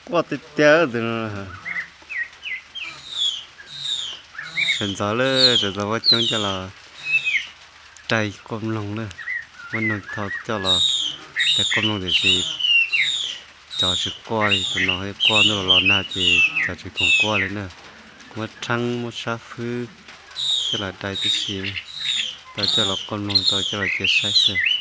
Quaj tiag tiag tus no. Sawv ntxov lawm, sawv ntxov muab coob coj los dai quaj mloog na. Muab noog thau coj los dai quaj mloog tiam sis cov tsis quaj li, tus no quaj ntuj los los nag ces cov tsis khoom quaj li na. Muab rheeb muab sab fwb coj los dai tib si, tau coj los quaj mloog, tau coj los cia saib xwb.